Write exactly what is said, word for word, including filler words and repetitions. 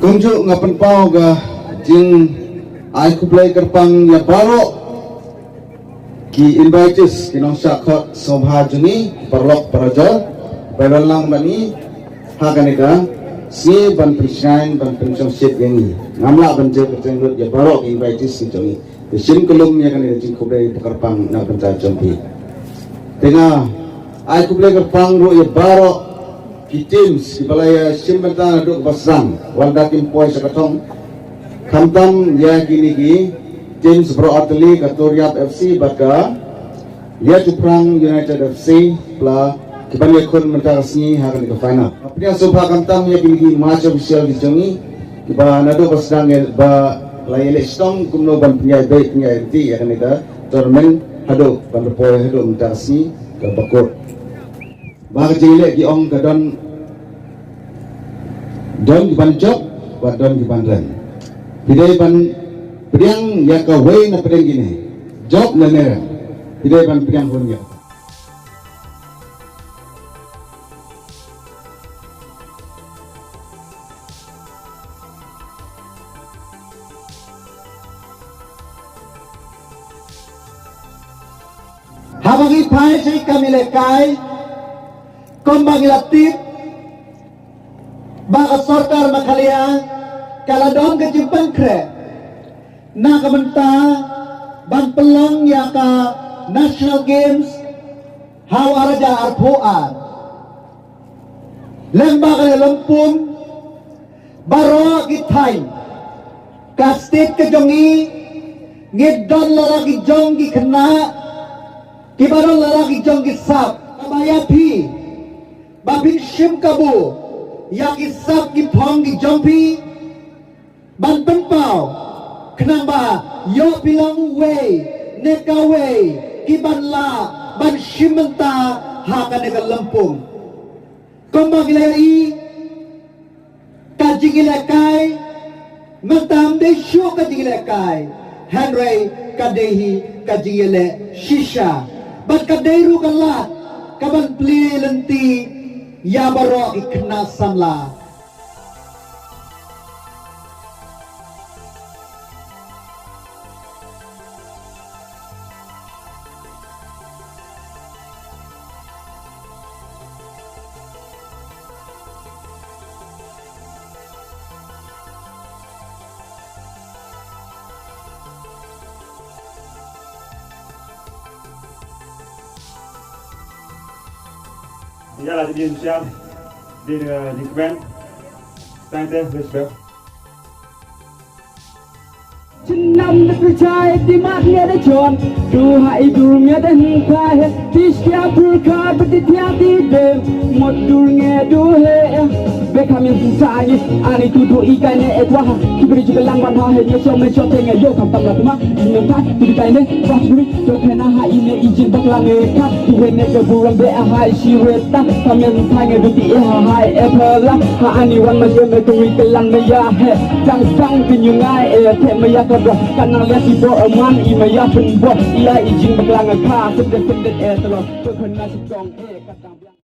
Kumjuh nga pynpaw ka jingai khublei kyrpang ïa baroh ki invitees, ki nongshah khot sngewbha jong ngi, paralok parajor, ba wan lang bad ngi ha kane ka sngi ban pynshngaiñ, ban pynshongshit ïa ngi. Ngam lah ban jia kyrteng lut ïa baroh ki invitees ki jong ngi. Te shim kyllum ïa kane ka jingkhublei bakyrpang na ka bynta jong phi. Te nga ai khublei kyrpang ruh ïa baroh ki teams kiba la ïa shim bynta naduh kaba sdang, wat la kim poi sha ka thong. Khamtam ïa kine ki teams baroh artylli, ka Toriap F C bad ka Ïatuphrang United F C, pla kiban ïakhun mynta ka sngi ha kane ka final. Pynïasoh sngewbha khamtam ïa kine ki match official ki jong ngi kiba naduh ba sdang ïa ba la ïaleh shitom kumno ban pynïaid beit pynïaid ryntih ïa kane ka tournament haduh ban poi haduh mynta ka sngi kaba kut. Ba ka jingïaleh ki ong ka don, don kiban jop bad don kiban rem. Phi dei ban pdiang ïa kawei na pdeng kine, jop lane rem. Phi dei ban pdiang hun ïa ka. Haba ngi phai sha ka kam ïalehkai, kumba ngi la tip ba ka sorkar Meghalaya ka la don ka jingpynkhreh na ka bynta ban pynlong ïa ka National Games ha u ar hajar arphew ar. Lem bad ka Lympung, baroh ki thaiñ, ka state ka jong ngi, ngi don la la ki jong ki khynnah, kiba don la la ki jong ki sap, kaba ïa phi ba phin shim kabu ïa ki sap ki phong ki jong phi, ban pynpaw, khnang ba ïoh phi long uwei ne kawei kiban lah ban shim bynta ha kane ka Lympung. Kumba ngi la ïohi, ka jingïalehkai mynta ym dei shuh ka jingïalehkai, hynrei ka dei hi ka jingïaleh shisha. Bad ka dei ruh ka lad kaban plie lynti ïa baroh ki khynnah samla. Ïa la jingshare, jingkmen. Tang te, respect. Chin nam da pyrchai, di mat nge da chon. Du ha i dur nge da hngkai he. Ti shkia pyrka, ba ti thiah ti dem. Mot dur nge du he. Be kam yang pung sa nge. Ani tu du i kai ne et wah. Ki beri juga lang ban ha he. Nge shom me shom te nge yo kam tam la tuma. Nge ta tu di kai ne. Wah beri. Jot hena ha ine i jingbakla nge ka. Tu hene ke buram be a ha i shi weta. Kamen thang e duti e ha ha e pala. Ha ani wan ma jem e tu i ke lang me ya he. Tang tang ke nyungai e te me ya ka bra. Kanang le ti bo e man i me ya pun bo. Ila i jingbakla nge ka. Sendet sendet e telok. Jot hena si tong e.